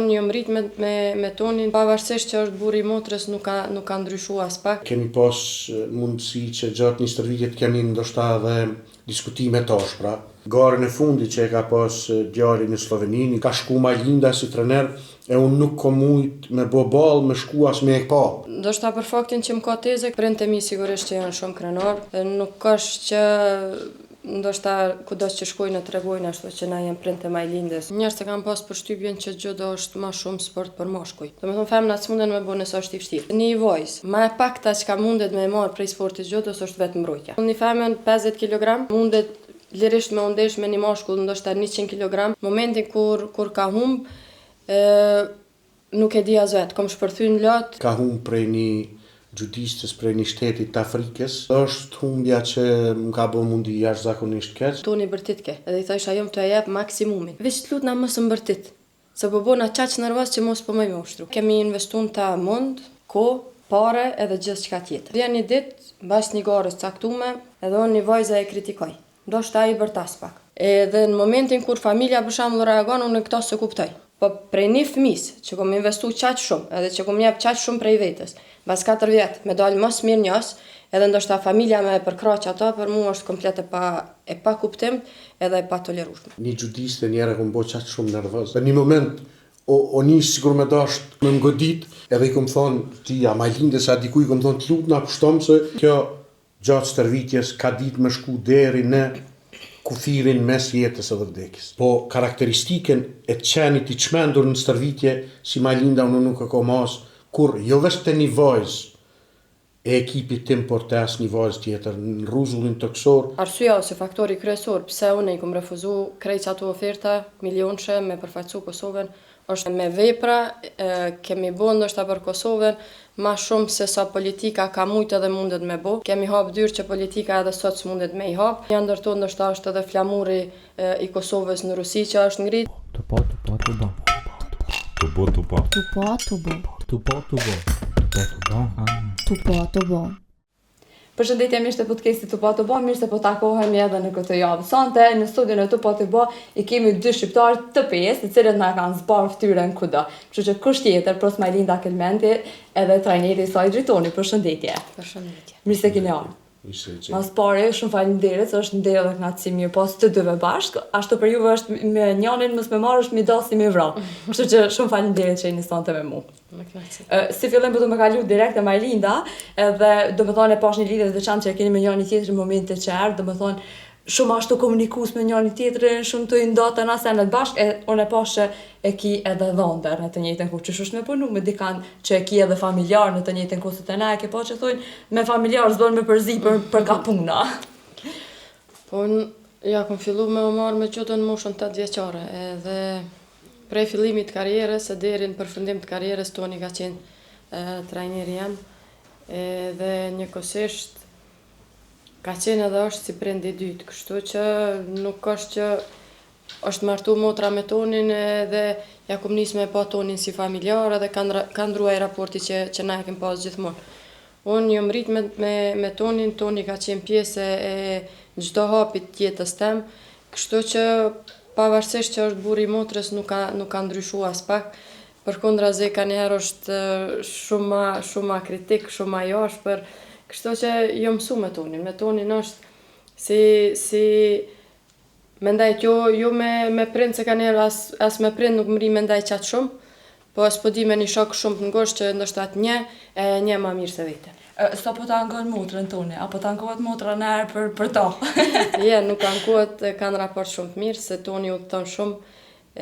Unë jom rrit me me me Tonin, pavarësisht që është burri i motrës nuk ka nuk ka ndryshu aspak. Kemi pas mundësi që gjatë një stërvitje të kemi ndoshta edhe diskutime të ashpra. Garën e fundit që e ka pas djali në Slloveni, ka shku Majlinda si trener e unë nuk kom mujt me bo ballë me shku as me e pa. Ndoshta për faktin që më ka teze, prindët e mi sigurisht që janë shumë krenarë, nuk është që Ndoshta kudo që shkojnë e tregojnë ashtu që na jem prindët e Majlindës. Njerëzit e kanë pas përshtypjen që xhudo është ma shumë sport për mashkuj. Domethënë femnat s'munden me bo nëse është i vështirë. Një vajzë, ma e pakta çka mundet me e marrë prej sportit xhudos është vetëmbrojtja. Një femën 50 kilogram mundet lirisht me u ndesh me një mashkull ndoshta 100 kilogram, momentin kur kur ka humb e Nuk e di as vet, kom shpërthy në lot. Ka humb prej një xhudistes prej një shteti të Afrikës. Është humbja që më ka bo m'u ndi jashtëzakonisht keq. Toni bërtitke, edhe i thojsha jom tu e jep maksimumin. Veç të lutna mos më bërtit, se po bona qaq nervoz që mo s'po muj me ushtru. Kemi investu në ta mund, kohë, pare edhe gjithçka tjetër. Vjen një ditë, mbas një garës caktume, edhe unë një vajzë e kritikoj. Ndoshta ai bërtas pak. Edhe në momentin kur familja për shembull reagon unë këto s'e kuptoj. Po prej një fëmis që kom investu qaq shumë edhe që kom jep qaq shumë prej vetes, mbas katër vjet me dal mos mirënjohës edhe ndoshta familja me e përkrah qato për mua është komplet e pa e pakuptimt edhe e patolerueshme. Një xhudiste njëherë e kom bo qaq shumë nervoz. Në një moment o o nis sikur me dasht me m'godit edhe i kom thonë ti a Majlindës a dikuj i kom thonë t'lutna pushtom se kjo Gjatë stërvitjes ka ditë me shku deri në kufirin mes jetës edhe vdekjes. Po karakteristikën e të qenit i çmendur në stërvitje si Majlinda unë nuk e kom has kurrë, jo veç te një vajzë e ekipit tim por te asnjë vajzë tjetër në rruzullin tokësor. Arsyeja ose faktori kryesor pse unë i kom refuzu krejt qato oferta milionëshe me përfaqësu Kosovën Është me vepra, kemi bo ndoshta për Kosovën ma shumë se sa politika ka mujt edhe mundet me bo. Kemi hap dyrë që politika edhe sot s'mundet me i hap. Një ndër to ndoshta është edhe flamuri i Kosovës në Rusi që është ngrit. Tu po tu po tu bo. Tu bo tu po. Tu po tu bo. Tu po tu bo. Tu po tu bo. Tu po tu bo. Përshëndetje miq të podcastit Tu Pa Tu Bo, mirë se po takohemi edhe në këtë javë. Sonte në studion e Tu Pa Tu Bo i kemi dy shqiptarë të Pejës, të cilët na kanë zbardh fytyrën kudo. Kështu që kush tjetër pos Majlinda Kelmendi edhe trajneri i saj Dritoni, përshëndetje. Përshëndetje. Mirë se keni ardhur. Mirë se ju Mas pari, shumë faleminderit, se është nder dhe kënaqësi me ju pas të dyve bashkë. Ashtu për juve është me njanin mos me marrë është mi da si me vra. Kështu që shumë faleminderit që jeni sonte me mu. Me kënaqësi. Si fillim po du me kalu direkt te Majlinda, edhe do me thonë e pash një lidhje të veçantë që e keni me njëri tjetrin në momente që erdh, do me thonë shumë ashtu komunikues me njëri tjetrin, shumë tu i nda të na senet bashkë, e unë e pash që e ki edhe dhëndër në të njëjtën kohë, qysh është me punu me dikan që e ki edhe familjar në të njëjtën kohë, se te na e ke pa që thonë me familjar s'bën me përzi për, për ka puna. Po unë ja kom fillu me u marrë me xhudo në moshën 8 vjeçare, edhe Prej fillimit të karrierës e deri në përfundim të karrierës Toni ka qenë trajneri jem edhe njëkohësisht ka qenë edhe është si prind i dytë, kështu që nuk është që është martu motra me Tonin edhe ja kom nis me e pa Tonin si familjar edhe ka ka ndrru ai raporti që që na e kem pas gjithmonë. Unë jom rrit me me me Tonin, Toni ka qenë pjesë e çdo hapi të jetës tem, Kështu që pavarësisht që është burri i motrës nuk ka nuk ka ndryshu aspak, përkundrazi kanjëherë është shumë ma shumë ma kritik, shumë ma i ashpër, kështu që jom mësu me Tonin, me Tonin është si si me ndejt jo jo me me prind se kanjëherë as as me prind nuk mrri me ndejt qaq shumë, Po s'po di me një shok shumë të ngushtë që ndoshta të njeh e e njeh ma mirë se veten. Sa po ta ankon motrën Toni, a po të ankohet motra naherë për për to? Jo, nuk ankohet, kanë raport shumë të mirë, se Toni udhëton shumë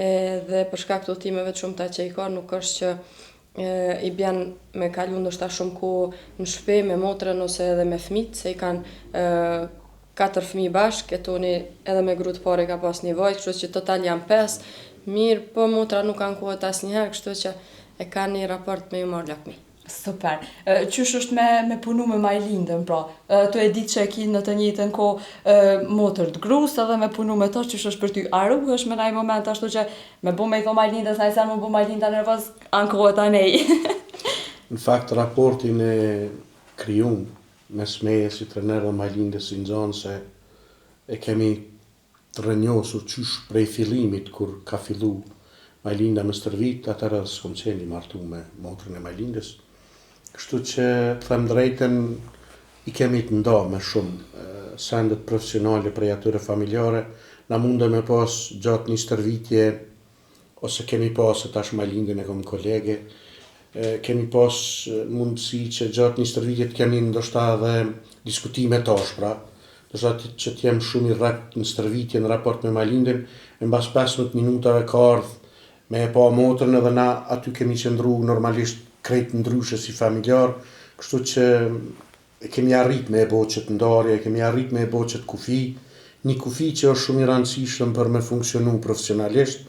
edhe për shkak të udhëtimeve të shumta që i ka, nuk është që i bjen me kalu ndoshta shumë kohë në shtëpi me motrën ose edhe me fëmijët, se i kanë katër fëmijë bashkë, e Toni edhe me gru të parë e ka pas një vajzë, kështu që total janë pesë, mirëpo motra nuk ankohet asnjëherë, kështu që e ka një raport me ju marrë lakmi. Super. Qysh është me me punu me Majlindën, pra, tu e ditë që e ki në të njëjtën kohë motër të grus edhe me punu me to, qysh është për ty? A ruhesh me naj moment ashtu që me bo me i thonë Majlindës naj sen me bo Majlinda nervoz, ankohet anej. Në fakt raportin e krijum Mes meje si trener dhe Majlindës si nxënëse e kemi të rrënjosur qysh prej fillimit kur ka fillu. Majlinda me stërvit, atëherë edhe s'kom qenë i martu me motrën e Majlindës. Kështu që të them drejtën i kemi të ndame shumë sendet profesionale prej atyre familjare, na mundem me pas gjatë një stërvitje ose kemi pas, se tash Majlindën e kom kolege, kemi pas mundësi që gjatë një stërvitje të kemi ndoshta edhe diskutime të ashpra, ndoshta që të jem shumë i rreptë në stërvitje në raport me Majlindën, e mbas 15 minutave ka ardhë me e pa motrën edhe na aty kemi qëndru normalisht krejt ndryshe si familjar, kështu që e kemi arrit me e bo qëtë ndarje, e kemi arrit me e bo qëtë kufi, një kufi që është shumë i rëndësishëm për me funksionu profesionalisht,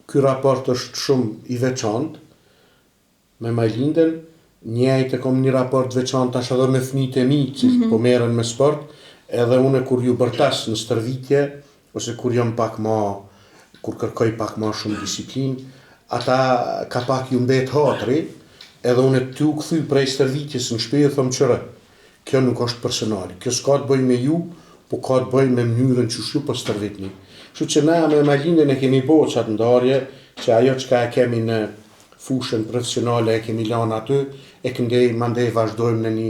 ky raport është shumë i veçantë me Majlindën, njëjtë e kom një raport të veçantë tash edhe me fëmijët e mi, të cilët mm -hmm. po merren me sport, edhe unë kur ju bërtas në stërvitje, ose kur jam pak ma, kur kërkoj pak ma shumë disiplinë, ata ka pak ju mbet hatri, edhe unë tu u kthy prej stërvitjes në shtëpi e thom qyre, kjo nuk është personale, kjo s'ka të bëjë me ju, po ka të bëjë me mënyrën qysh ju po stërvitni. Kështu që na me Majlindën e kemi bo qatë ndarje, që ajo çka e kemi në fushën profesionale e kemi lanë aty, e këndej mandej vazhdojmë në një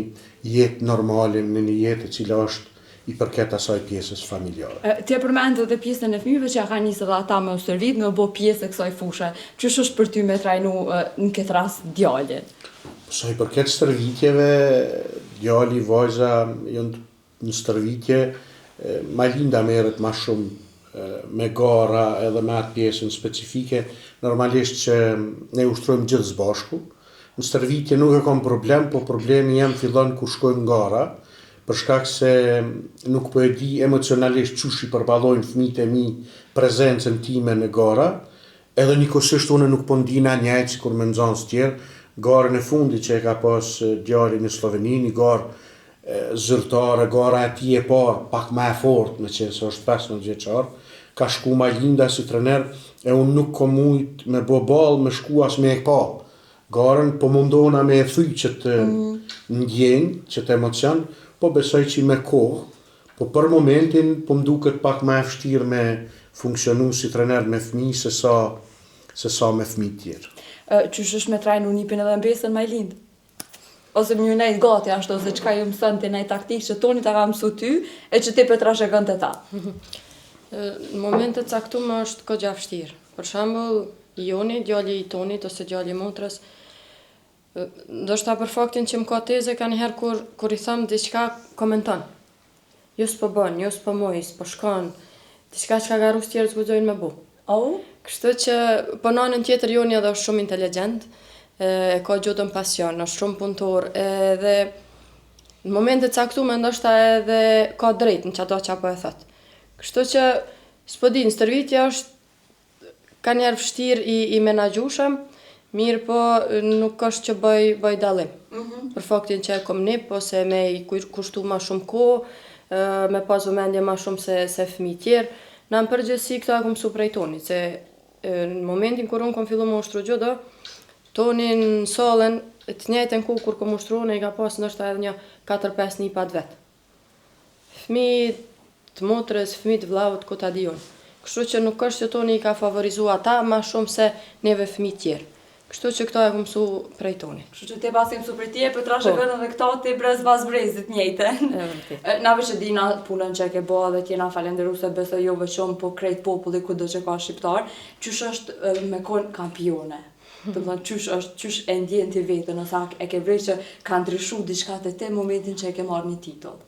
jetë normale, në një jetë e cila është i përket asaj pjesës familjare. Ti e përmende edhe pjesën e fëmijëve që ja kanë nisë edhe ata me u stërvit, me u bo pjesë e kësaj fushe. Qysh është për ty me trajnu në këtë rast djalin? Sa i përket stërvitjeve, djali, vajza janë në stërvitje, Majlinda merret ma shumë me gara edhe me atë pjesën specifike, normalisht që ne ushtrojmë gjithë së bashku. Në stërvitje nuk e kam problem, po problemi jem fillon kur shkojmë në gara, për shkak se nuk po e di emocionalisht qysh i përballojnë fëmijët e mi prezencën time në gara, edhe njëkohësisht unë nuk po ndina njëjtë sikur me nxënës tjerë, garën e fundit që e ka pas djali në Slloveni, një garë zyrtare, gara e tij e parë, pak ma e fortë, me qenë se është 15 vjeçar, ka shku Majlinda si trener, e unë nuk kom mujt me bo ballë, me shku as me e pa. Garën, po mundohna me e thy që të mm. ndjenjë, që të emocion, po besoj që me kohë, po për momentin po më duket pak ma e vështirë me funksionu si trener me fëmijë se sa se sa me fëmijë tjerë. Qysh është me trajnu nipin edhe mbesën Majlindë? Ose më ju nejt gati ashtu, ose çka ju mëson ti naj taktik që Toni ta ka mësu ty, e që ti pe trashëgon te ta. Në momente të caktume është kogja vështirë. Për shembull, Joni, djali i Tonit ose djali i motrës, ndoshta për faktin që më ka teze kanjëherë kur kur i them diçka komenton. Jo s'po bën, jo s'po muj, s'po shkon, diçka çka garues tjerë s'guxojnë me bo. Oh. Kështu që, po në anën tjetër Joni edhe është shumë inteligjent, e ka xhudon pasion, është shumë punëtor, edhe në momente të caktume ndoshta edhe ka drejt në qato që po e thot. Kështu që, s'po di, në stërvitje është Kanjëherë vështirë i, i menaxhueshëm, mirë po nuk është që bëj, bëj dallim. Mm -hmm. Për faktin që e kom nip, ose me i kushtu ma shumë kohë, me pas vëmendje ma shumë se, se fëmijë tjerë. Na në përgjithësi këto e kom mësu prej Tonit, se në momentin kur unë kom fillu me ushtru xhudo, Toni në sallën, të njëjtën kohë kur kom ushtru unë, i ka pas ndoshta edhe një 4-5 nipa të vet. Fëmijë të motrës, fëmijë të vllaut, ku ta di unë. Kështu që nuk është që Toni i ka favorizu ata ma shumë se neve fëmijët tjerë. Kështu që këto e kom mësu prej Tonit. Kështu që ti pasi mësu prej tij, po trashëgon po. edhe këto ti brez pas brezit njëjtën. E vërtet. Na veç e dina punën që e ke bo dhe t'jena falenderu se besoj jo veç unë, po krejt populli kudo që ka shqiptar, qysh është me kon kampione. Do të thonë qysh është, qysh e ndjen ti veten ose a e ke vrejt që ka ndryshu diçka te ti momentin që e ke marrë një titull.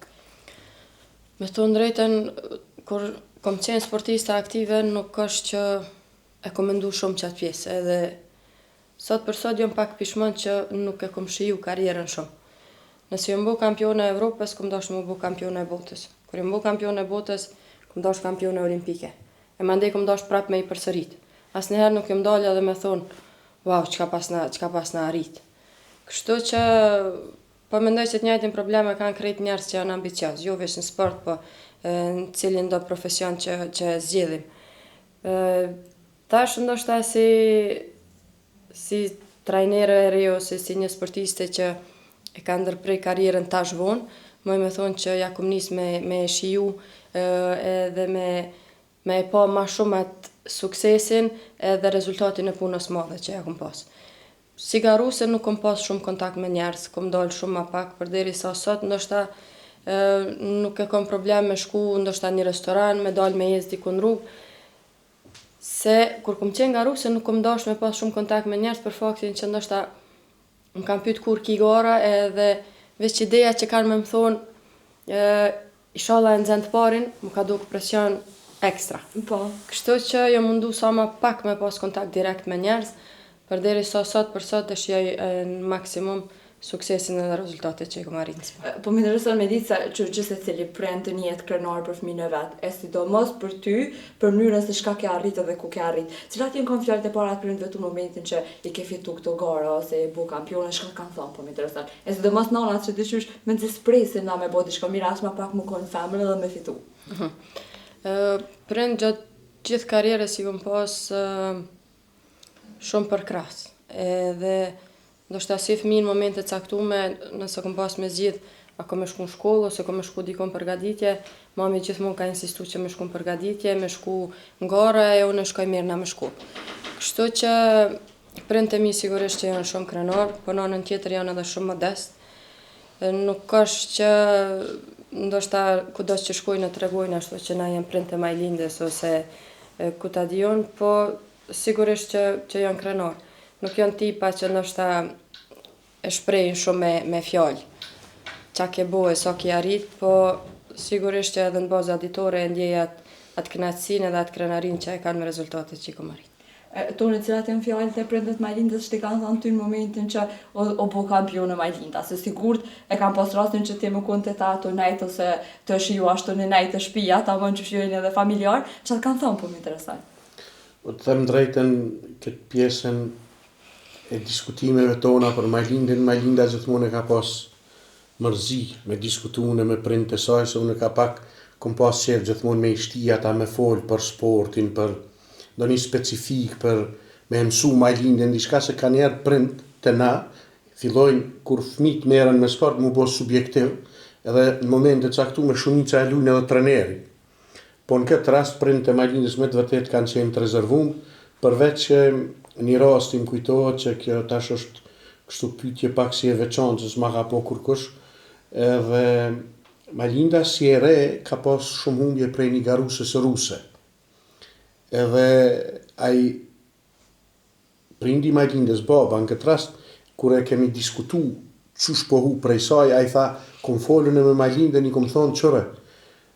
Me thonë drejtën, kur kom qenë sportiste aktive, nuk është që e kom mendu shumë qatë pjesë, edhe sot për sot jom pak pishmon që nuk e kom shiju karrierën shumë. Nëse jom bo kampione e Evropës, kom dashtë me u bo kampione e botës. Kur jom bo kampione e botës, kom dashtë kampione olimpike. E mandej kom dashtë prapë me i përsërit. Asnjëherë nuk jom dalë edhe me thonë, wow, çka pasna, çka pasna arrit. Kështu që po mendoj që të njëjtin problem e kanë krejt njerëz që janë ambicioz, jo veç në sport, po në cilin do profesion që që e zgjedhim. Ë tash ndoshta si si trajnere e re ose si një sportiste që e ka ndërpre karrierën tash vonë, muj me thonë që ja kom nis me me e shiju edhe me me e pa ma shumë atë suksesin edhe rezultatin e punës madhe që ja kom pas. Si garuse nuk kom pas shumë kontakt me njerëz, kom dalë shumë ma pak, përderisa sot ndoshta nuk e kom problem me shku ndoshta një restoran, me dalë me ecë diku në rrugë, se kur kom qenë garuse nuk kom dashtë me pas shumë kontakt me njerëz për faktin që ndoshta më kanë pyet kur ki gara edhe veç ideja që kanë me më thonë Ishalla e nxen të parin, m'u ka duk presion ekstra. Po. Kështu që jam mundu sa ma pak me pas kontakt direkt me njerëz, përderisa sot për sot e shijoj në maksimum suksesin edhe rezultatet që i kom arrit në sport. Po më intereson me ditë se që gjithsecili prind të ndihet krenar për fëmijën e vet, e sidomos për ty, për mënyrën se çka ke arrit edhe ku ke arrit. Cilat janë kanë fjalët e para të prindve tu në momentin që i ke fitu këto gara ose je bo kampione, çka kanë thënë, po më intereson. E sidomos nanat që diqysh mezi s'presin na me bo diçka mirë, aq ma pak me kon femër edhe me fitu. Prind gjatë gjithë karrierës i kom pas shumë përkrahës. Edhe ndoshta si fëmijë në momente të caktume, nëse kom pas me zgjidh a kom me shku në shkollë ose kom me shku diku në përgatitje, mami gjithmonë ka insistu që me shku në përgatitje, me shku në gara e unë shkoj mirë na me shku. Kështu që Prindët e mi sigurisht që janë shumë krenar, por në anën tjetër janë edhe shumë modest. Nuk është që ndoshta kudo që shkojnë e tregojnë ashtu që na jem prindët e Majlindës ose ku ta di unë, po sigurisht që që janë krenar. Nuk janë tipa që ndoshta e shprehin shumë me me fjalë ça ke bo e sa ke arrit, po sigurisht që edhe në baza ditore e ndjej atë atë kënaqësinë edhe atë krenarinë që e kanë me rezultatet që i kom arrit. Toni, cilat janë fjalët e prindve të Majlindës që t'i kanë thënë ty në momentin që o, o bo kampione Majlinda, se sigurt e kanë pas rastin që ti me kon te ta tu nejt ose të shiju ashtu një nejt te shpia, tamam që shijojnë edhe familjar, çka të kanë thënë po më intereson. Po të them drejtën, këtë pjesën e diskutimeve tona për Majlindën, Majlinda gjithmonë e ka pas mërzi me diskutu une me prindët e saj, se une ka pak kom pas qejf gjithmonë me i shti ata me fol për sportin, për ndonjë specifikë, për me e mësu Majlindën diçka, se kanjëherë prindët te na fillojnë kur fëmijët merren me sport m'u bo subjektiv, edhe në momente të caktume shumica e lujnë edhe trenerin. Po në këtë rast prindët e Majlindës me të vërtetë kanë qenë të rezervum, përveç që një rasti më kujtohet që kjo tash është kështu pyetje pak si e veçantë që s'ma ka bo kurkush, edhe Majlinda si e re ka pas shumë humbje prej një garuses ruse. Edhe ai Prindi i Majlindës, baba, në këtë rast, kur e kemi diskutu qysh po hup prej saj, ai tha, kom fol une me Majlindën, i kom thonë qyre,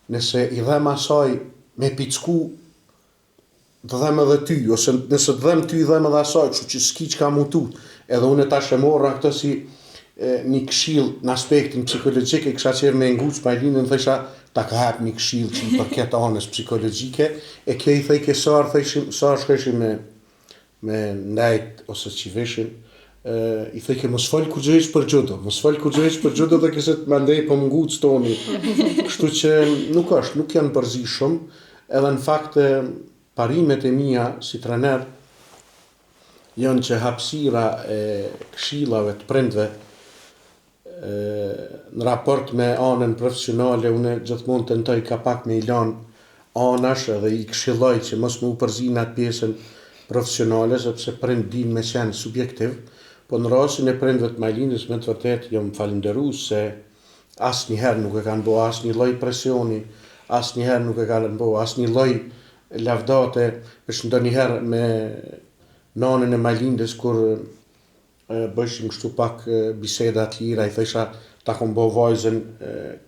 nëse i dhem asaj me picku, të dhem edhe ty, ose nëse të dhem ty, i dhem edhe asaj, kështu që s'ki çka m'u tut. Edhe unë tash e morra këtë si një këshillë në aspektin psikologjik, e kisha qejf me e nguc Majlindën, thojsha, ta ka hap një këshillë që i përket anës psikologjike, e kjo i thojke sa herë thojshim, sa herë shkojshim me me ndejt ose që vishim, i thojke mos fol kurgjë hiç për judo, mos fol kurgjë hiç për judo dhe këse të mandej po më toni. Kështu që nuk është, nuk janë përzi shumë, edhe në fakt parimet e mia si trener janë që hapësira e këshillave të prindve në raport me anën profesionale, unë gjithmonë tentoj ka pak me i lanë anash edhe i këshilloj që mos me u përzi në atë pjesën profesionale, sepse prind din me qenë subjektiv, po në rastin e prindve të Majlindës me të vërtetë jam falënderues se asnjëherë nuk e kanë bo asnjë lloj presioni, asnjëherë nuk e kanë bo asnjë lloj lavdate, veç ndonjëherë me nanën e Majlindës kur Bëjshim kështu pak biseda të lira, i thojsha ta kom bo vajzën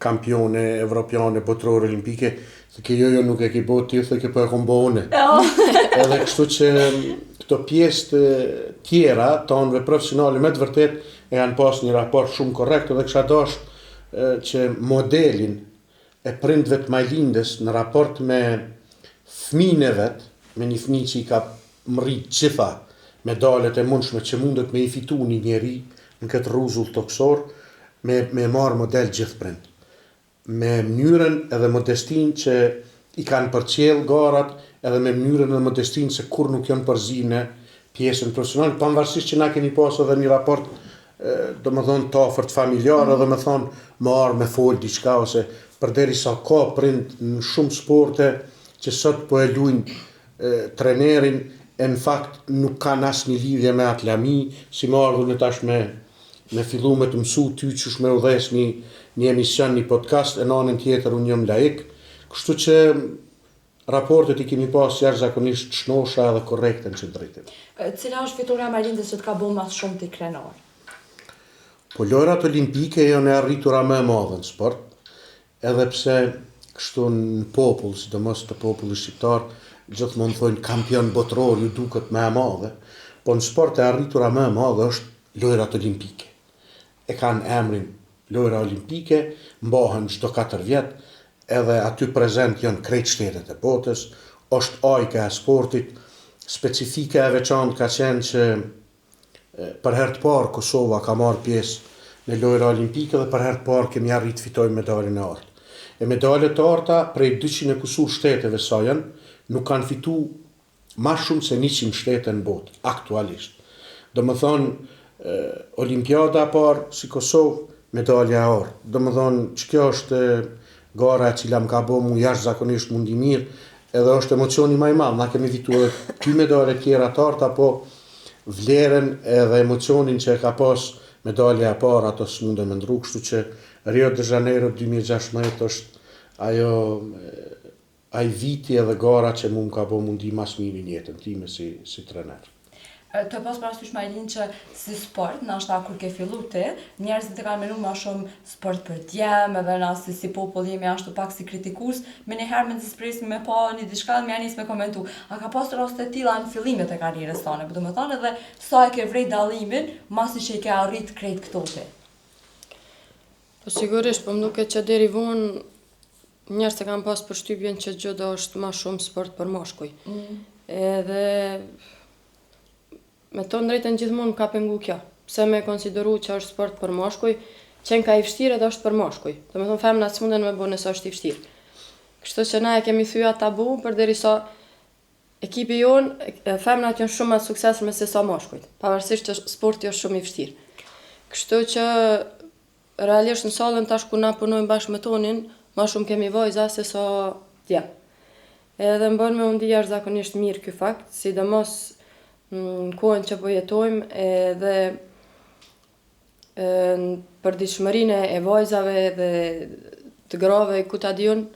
kampione evropiane, botërore, olimpike, thojke jo jo nuk e ke bo ti, thojke po e kom bo une. Edhe kështu që këto pjesë të tjera të anëve profesionale me të vërtet e kanë pas një raport shumë korrekt edhe kisha dasht që modelin e prindve të Majlindës në raport me fëmijën e vet, me një fëmijë që i ka mrri gjitha medalet e mundshme që mundet me i fitu një njeri në këtë rruzull tokësor, me me marrë model gjithë prindt. Me mënyrën edhe modestinë që i kanë përcjellë garat edhe me mënyrën edhe modestinë se kurrë nuk janë përzi në pjesën profesionale, pavarësisht që na kemi pas edhe një raport domethënë të afërt familjar edhe me thonë me ardhë me fol diçka ose përderisa ka prind në shumë sporte që sot po e lujnë. trenerin e në fakt nuk kanë asnjë lidhje me atë lami, si me ardhur në tash me me fillu me të mësu ty qysh me udhëheq një një emision, një podcast e në anën tjetër unë jam laik, kështu që raportet i kemi pas jashtëzakonisht të shnosha edhe korrekte në qët drejtim. Cila është fitorja e Majlindës që të ka bo ma shumë ti krenar? Po lojrat olimpike janë e arritura më e madhe në sport, Edhe pse kështu në popull, sidomos te populli shqiptar, gjithmonë thonë kampion botëror ju duket më e madhe, po në sport e arritura më e madhe është Lojërat Olimpike. E kanë emrin Lojëra Olimpike, mbahen çdo katër vjet, edhe aty prezent janë krejt shtetet e botës, është ajka e sportit, specifika e veçantë ka qenë që Për herë të parë Kosova ka marrë pjesë në Lojëra Olimpike dhe për herë të parë kemi arritë të fitojmë medaljen e artë. E medalje të arta prej 200 e kusur shteteve sa janë, nuk kanë fitu ma shumë se 100 shtete në botë, aktualisht. Domethënë, Olimpiada e parë si Kosovë, medalja e artë. Domethënë, që kjo është gara e cila më ka bo mu jashtëzakonisht mu ndi mirë, edhe është emocioni ma i madh. Na kemi fitu edhe dy medalje tjera të arta, po vlerën edhe emocionin që e ka pas medalja e parë ato s'munden me ndrru, kështu që Rio de Janeiro 2016 është ajo ai viti edhe gara që mu më ka bo mu ndi ma s'miri në jetën time si si trener. Tu e pas parasysh Majlin që si sport, nashta kur ke fillu ti, njerëzit e kanë menu ma shumë sport për djem, edhe na si, si popull jemi ashtu pak si kritikues, menjëherë mezi s'presim me pa një diçka dhe me ja nis me komentu. A ka pas raste të tilla në fillimet e karrierës tane, po domethanë edhe sa e ke vrejt dallimin masi që i ke arrit krejt këto ti? Po sigurisht, po më duket që deri vonë njerëzit e kanë pas përshtypjen që xhudo është ma shumë sport për mashkuj. Mm. Edhe me thonë drejtën gjithmonë më ka pengu kjo. Pse me konsideru që është sport për mashkuj, qenka i vështirë edhe është për mashkuj. Domethonë femnat s'munden me bo nëse është i vështirë. Kështu që na e kemi thy atë tabu, përderisa ekipi jonë, femnat janë shumë ma të suksesshme se sa mashkujt, pavarësisht që sporti është shumë i vështirë. Kështu që Realisht në sallën tash ku na punojmë bashkë me Tonin, ma shumë kemi vajza se sa djem. Edhe më bën me u ndi jashtëzakonisht mirë ky fakt, sidomos në kohën që po jetojmë edhe në përditshmërinë e vajzave dhe të grave ku ta di unë,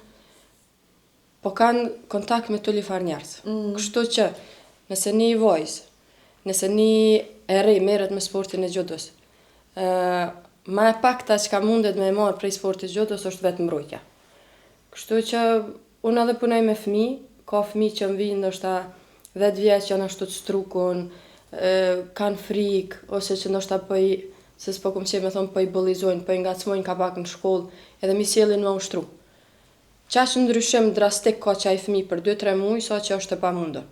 po kanë kontakt me turlifar njerëz. Mm. Kështu që, nëse një vajzë, nëse një e re merret me sportin e xhudos, ë ma e pakta çka mundet me e marrë prej sportit xhudos është vetëmbrojtja. Kështu që unë edhe punoj me fëmijë, ka fëmijë që më vijnë ndoshta 10 vjeç janë ashtu të strukun, ë kanë frikë ose që ndoshta po i se s'po kom qejf me thonë po i bullizojnë, po i ngacmojnë ka pak në shkollë, edhe m'i sjellin me ushtru. Qaq ndryshim drastik ka qaj fëmijë për dy tre muaj sa që është e pamundur.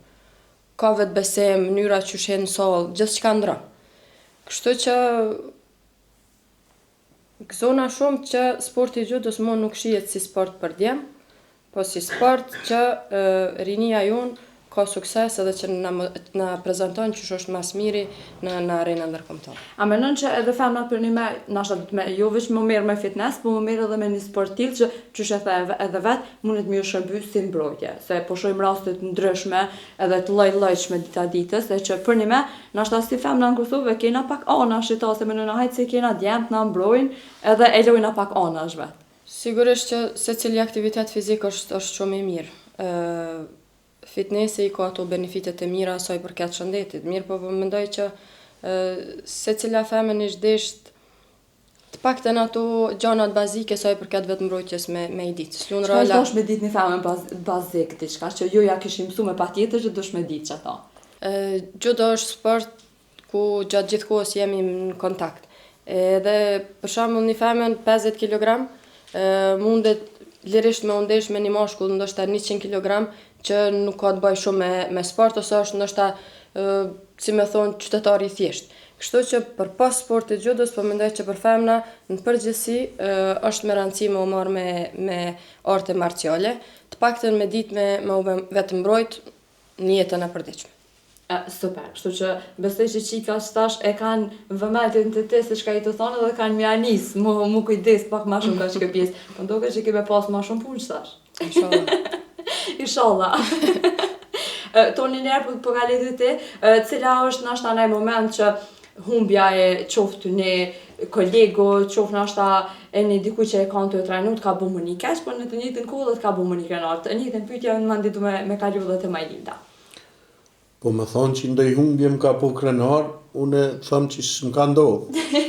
Ka vetëbesim, mënyra qysh hin në sallë, gjithçka ndron. Kështu që gëzona shumë që sporti i xhudos mo nuk shihet si sport për djem, po si sport që rinia jonë ka sukses edhe që na na prezanton qysh është ma s'miri në në arenën ndërkombëtare. A menon që edhe femnat përnime nashta do të me jo veç me u merr me fitness, po me u merr edhe me një sport tillë që qysh e the edhe vet mundet me ju shërby si mbrojtje, se po shohim raste të ndryshme edhe të lloj-llojshme dita ditës e që përnime nashta si femna në Kosovë e kena pak anash qita se menojna hajt se kena djemtë na mbrojnë edhe e lojna pak anash vet. Sigurisht që secili aktivitet fizik është është shumë i mirë. Ë Fitnesi i ka ato benefitet e mira sa i përket shëndetit, mirëpo po mendoj që secila femën ish desht të paktën ato gjanat bazike sa i përket vetëmbrojtjes me me i ditë. S'lun Çka është dasht me ditë një femën baz, bazik diçka që ju ja kishim mësu me patjetër që dush me ditë qato. Xhudo është sport ku gjatë gjithë kohës jemi në kontakt. Edhe për shembull një femën 50 kg mundet lirisht me u ndesh me një mashkull ndoshta 100 kg që nuk ka të bëjë shumë me, me sport ose është ndoshta si me thonë qytetar i thjeshtë. Kështu që përpos sportit xhudos, po mendoj që për femna në përgjithësi është me rëndësi me u marrë me, me arte marciale, të paktën me ditë me, me u vetëmbrojt në jetën e përditshme. E, super, kështu që besoj që çikat që tash e kanë vëmendjen te ti se çka je tu thonë edhe kanë me ja nis, mu, mu kujdes pak ma shumë ka qikjo pjesë. Po m'doket që ke me pas ma shumë punë që tash. Inshallah. Inshallah. Toni njëherë po, po kaloj te ti, cila është nashta naj moment që humbja e qoftë një kolegu, qoftë nashta e një diku që e kanë tu e trajnu, të ka bo me u ni keq, po në të njëjtën kohë dhe të ka bo me u ni krenar. Të njëjtën pyetje mandej du me, me kalu dhe te Majlinda. Po me thonë që ndoj humbje më ka bo krenar, unë them që s'më ka ndodhë.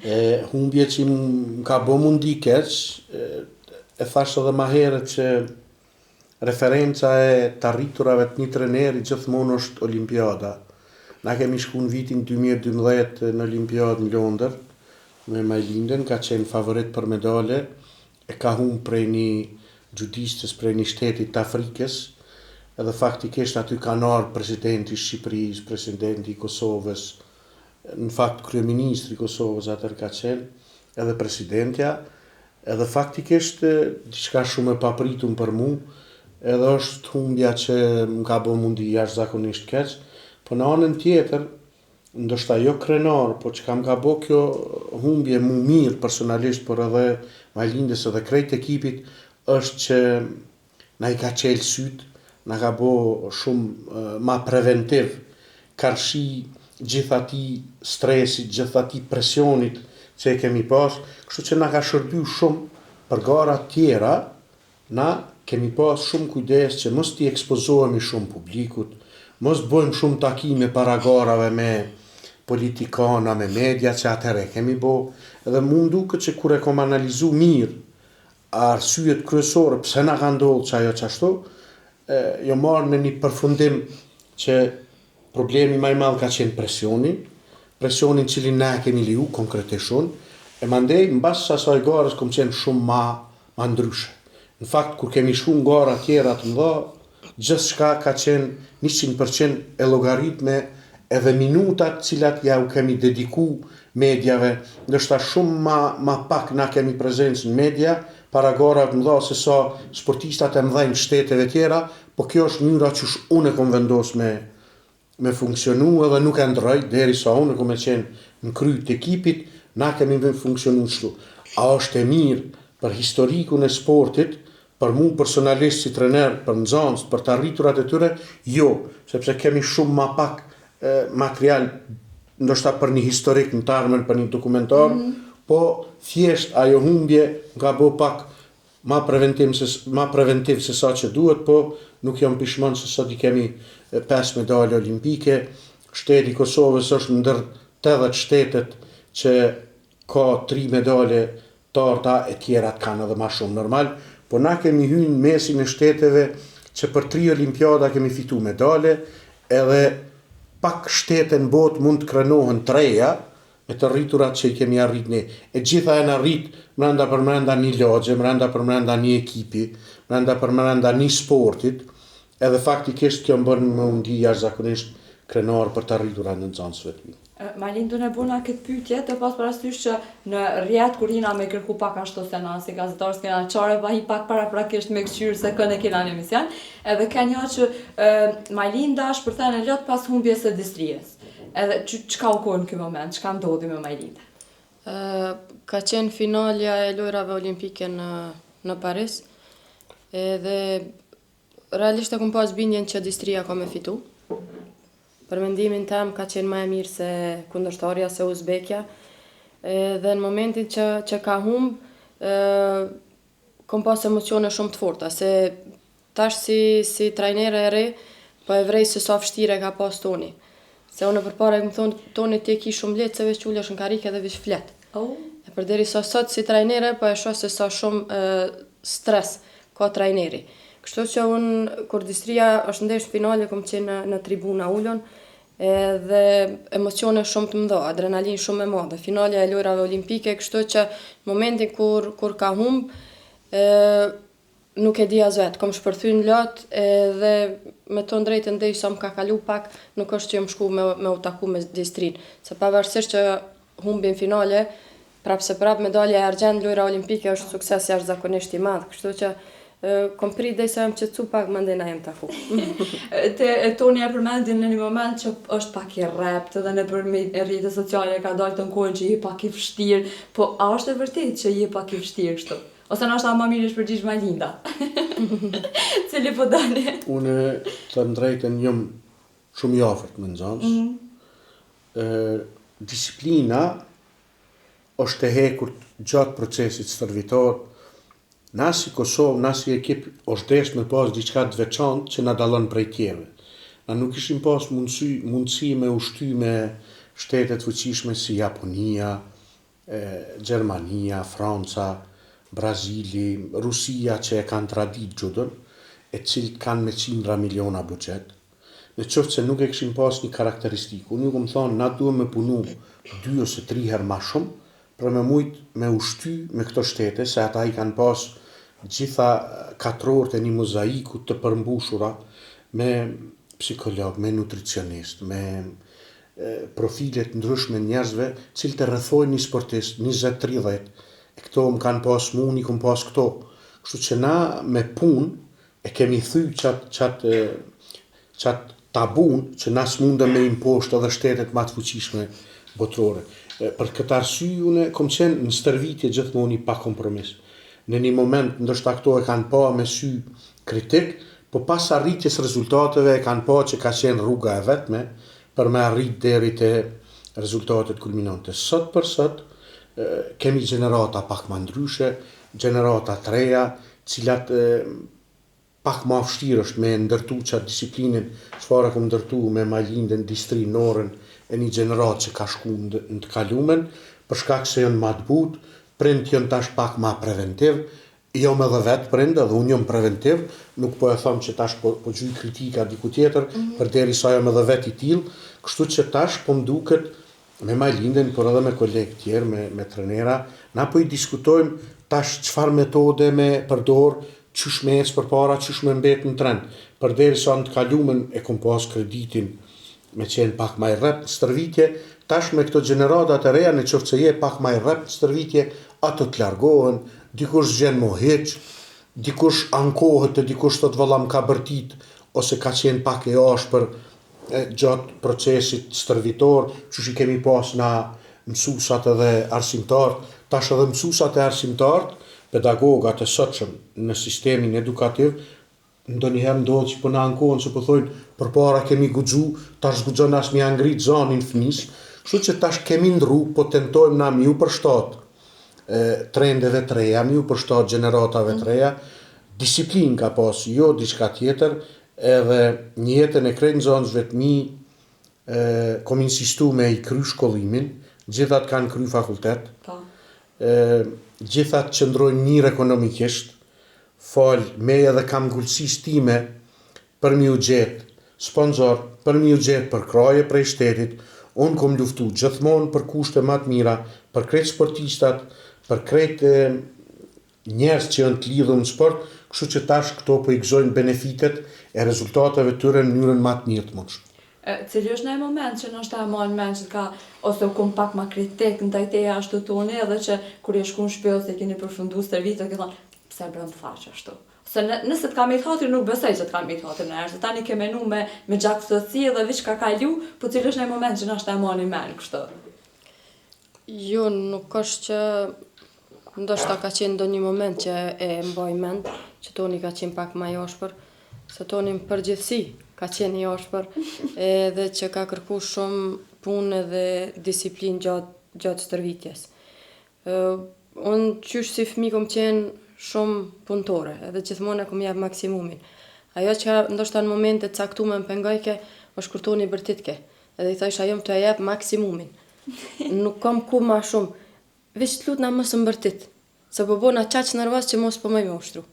E, humbje që më ka bo m'u ndi keq, e, e thash edhe ma herët që referenca e të arriturave të një treneri gjithmonë është Olimpiada. Na kemi shku në vitin 2012 në Olimpiadë në Londër, me Majlindën, ka qenë favorit për medale, e ka humb prej një xhudistes prej një shteti të Afrikës, edhe faktikisht aty kanë ardhur presidenti i Shqipërisë, presidenti i Kosovës, në fakt kryeministri i Kosovës atëherë ka qenë, edhe presidentja, edhe faktikisht diçka shumë e papritun për mu, edhe është humbja që më ka bo m'u ndi jashtëzakonisht keq, po në anën tjetër, ndoshta jo krenar, po çka më ka bo kjo humbje mu mirë personalisht, por edhe Majlindës edhe krejt ekipit, është që na i ka çelë sytë, na ka bo shumë ma preventiv, karshi gjithë atij stresit, gjithë atij presionit që e kemi pas, kështu që na ka shërby shumë për gara tjera, Na kemi pas shumë kujdes që mos t'i ekspozohemi shumë publikut, mos të bojmë shumë takime para garave me politikana, me media, që atëherë e kemi bo, edhe mu m'duket që kur e kom analizu mirë arsyet kryesore pse na ka ndodhë që ajo qashtu, jom marrë në një përfundim që Problemi ma i madh ka qenë presioni, presionin cilin na e kemi leju konkretisht unë, e mandej mbas asaj garës kom qenë shumë ma ma ndryshe. Në fakt kur kemi shku në gara tjera të mëdha, gjithçka ka qenë 100% e llogaritme edhe minutat të cilat ja u kemi dediku mediave, ndoshta shumë ma ma pak na kemi prezencë në media para garave të mëdha se sa sportistat e mëdhenj të shteteve tjera, Po kjo është mënyra qysh unë e kom vendos me me funksionu edhe nuk e ndrroj derisa unë kom me qenë në kry të ekipit, na kemi me funksionu qështu. A është e mirë për historikun e sportit, për mu personalisht si trener, për nxënësit, për të arriturat e tyre, jo, sepse kemi shumë ma pak material ndoshta për një historik në të ardhmen, për një dokumentar, mm -hmm. po thjesht ajo humbje më ka bo pak Ma preventim se ma preventiv se sa që duhet, po nuk jam pishman se sot i kemi 5 medalje olimpike. Shteti i Kosovës është ndër 80 shtetet që ka 3 medalje të arta e tjerat kanë edhe ma shumë normal, po na kemi hy në mesin e shteteve që për 3 olimpiada kemi fitu medale, edhe pak shtete në botë mund të krenohen të reja, me të arriturat që i kemi arrit ne. E gjitha janë arrit mrenda për mrenda një lagje, mrenda për mrenda një ekipi, mrenda për mrenda një sportit, edhe faktikisht kjo më bën me u ndi jashtëzakonisht krenar për të arriturat e nxënësve të mi. Majlind, unë e bona këtë pyetje tu pas parasysh që në rrjet kur jena me kërku pak ashtu se na si gazetar s'kena qare pa hi pak paraprakisht me këqyrë se kënë e kena në emision, edhe ke një që e, Majlinda shpërthen në lot pas humbjes së Distrijes. Edhe çka u kon ky moment, çka ndodhi me Majlindën? Ka qenë finalja e lojrave olimpike në në Paris. Edhe realisht e kom pas bindjen që Distria ka me fitu. Për mendimin tem ka qenë ma e mirë se kundërshtarja, se Uzbekja. Edhe në momentin që, që ka humb, kom pas emocione shumë të forta, se Tash si si trajnere e re, po e vrej se sa vështirë e ka pas Toni. Se unë përpara i kom thonë Toni ti e ki shumë lehtë se veç ulesh në karrike dhe veç flet. Oh. E përderisa sot si trajnere po e shoh se sa shumë e, stres ka trajneri. Kështu që unë kur Distria është ndesh në finale kom qenë në, në tribuna ulun edhe emocione shumë të mëdha, adrenalinë shumë e madhe. Finalja e lojrave olimpike, kështu që në momentin kur kur ka humb, e, Nuk e di as vet, kom shpërthy në lot edhe me thonë drejtën derisa më ka kalu pak, nuk është që jom shku me me u taku me Distrinë, se pavarësisht që humbi në finale, prapë se prapë medalja e argjendtë në lojra olimpike është sukses jashtëzakonisht i madh, kështu që kom prit derisa jam qetësu pak mandej na jem taku. Te Toni e përmendi në një moment që është pak i rreptë edhe nëpër rrjete sociale ka dalë të ankohen që je pak i vështirë, po a është e vërtetë që je pak i vështirë kështu? Ose ndoshta ma mirë është përgjigj Majlinda. Cili po doni? Unë të them drejtën jam shumë i afërt me nxënës. Mm -hmm. Disiplina është e hekurt gjatë procesit stërvitor. Na si Kosovë, na si ekip është dashtë me pas diçka të veçantë që na dallon prej tjerëve. Na nuk kishim pas mundësi, mundësi me u shty me shtete të fuqishme si Japonia, Gjermania, Franca, Brazili, Rusia që e kanë traditë xhudon, e të cilët kanë me qindra miliona buxhet. Në qoftë se nuk e kishim pas një karakteristikë, unë ju kom thonë na duhem me punu dy ose tri herë ma shumë për me mujt me u shty me këto shtete se ata i kanë pas gjitha katrorët e një mozaiku të përmbushura me psikolog, me nutricionist, me profile të ndryshme njerëzve të cilët e rrethojnë një sportist, 20, 30, e këto më kanë pas mu, unë i kom pas këto. Kështu që na me punë e kemi thy qat qat qat tabun që na s'mundem me i mposht edhe shtetet ma të fuqishme botërore. Për këtë arsye unë kom qenë në stërvitje gjithmonë i pa kompromis. Në një moment ndoshta këto e kanë pa me sy kritik, po pas arritjes rezultateve e kanë pa që ka qenë rruga e vetme për me arrit deri te rezultatet kulminante. Sot për sot kemi gjenerata pak ma ndryshe, gjenerata të reja, cilat pak ma vështirë është me ndërtu qatë disiplinën çfarë e kom ndërtu me Majlindën, Distrin, Norën e një gjeneratë që ka shku në të kalumen, për shkak se janë ma të butë, prindt janë tash pak ma preventiv, jom edhe vetë prind edhe unë jom preventiv, nuk po e thom që tash po, po gjuj kritika diku tjetër, mm -hmm. përderisa jom edhe vetë i tillë, kështu që tash po më duket me Majlindën, por edhe me kolegë tjerë, me, me trenera, na po i diskutojmë tash çfarë metode me përdor, qysh me ecë përpara, qysh me mbet në trend. Përderisa në të kalumen e kom pas kreditin me qenë pak ma i rrept në stërvitje, tash me këto gjeneratat e reja, në qoftë se je pak ma i rrept në stërvitje, ato të largohen, dikush s'gjen mo hiç, dikush ankohet e dikush thot vëlla më ka bërtit, ose ka qenë pak e ashpër gjatë procesit stërvitor, qysh i kemi pas na mësusat edhe arsimtarët, tash edhe mësusat e arsimtarët, pedagogat e sotshëm në sistemin edukativ, ndonjëherë ndodh që po na ankohen se po thojnë përpara kemi guxu, tash s'guxon as me ia ngrit zanin fëmisë, kështu që tash kemi ndrru, po tentojmë na me ju përshtat trendeve të reja, me ju përshtat gjeneratave të reja, disiplinë ka pas, jo diçka tjetër, edhe në jetën e krejt nxënësve të mi kom insistu me i kry shkollimin, gjithat kanë kry fakultet, po. gjithat qëndrojnë mirë ekonomikisht, fal meje edhe kamngulësisë time për me ju gjetë sponsor, për me ju gjetë përkrahje prej shtetit, unë kom luftu gjithmonë për kushte ma të mira, për krejt sportistat, për krejt njerëz që janë të lidhur në sport, kështu që tash këto po i gëzojnë benefitet e rezultateve të tyre në mënyrën ma të mirë të mundshme. Cili është naj moment që ndoshta e man mend që të ka ose u kon pak ma kritik ndaj teje ashtu Toni edhe që kur je shku në shpi ose i keni përfundu stërvitjet ke thonë pse bre më tha qashtu ose në, nëse të ka met hatri nuk besoj që të ka met hatri ndonjëherë se tani ke menu me me gjakftohtësi edhe veç ka kalu po cili është naj moment që ndoshta e mani mend kështu Jo, nuk është që ndoshta ka qenë ndonjë moment që e mbaj mend, që Toni ka qenë pak ma i ashpër, se Toni në përgjithësi ka qenë i ashpër, edhe që ka kërku shumë punë edhe disiplinë gjatë gjatë stërvitjes. Unë qysh si fëmijë kom qenë shumë punëtore, edhe gjithmonë e kom jap maksimumin. Ajo që ndoshta në momente të caktume më pengojke, është kur Toni bërtitke. Edhe i thojsha jom tu e jep maksimumin. Nuk kom ku ma shumë. Veç të lutna mos më bërtit. Se po bona qaq nervoz që mo s'po muj me ushtru.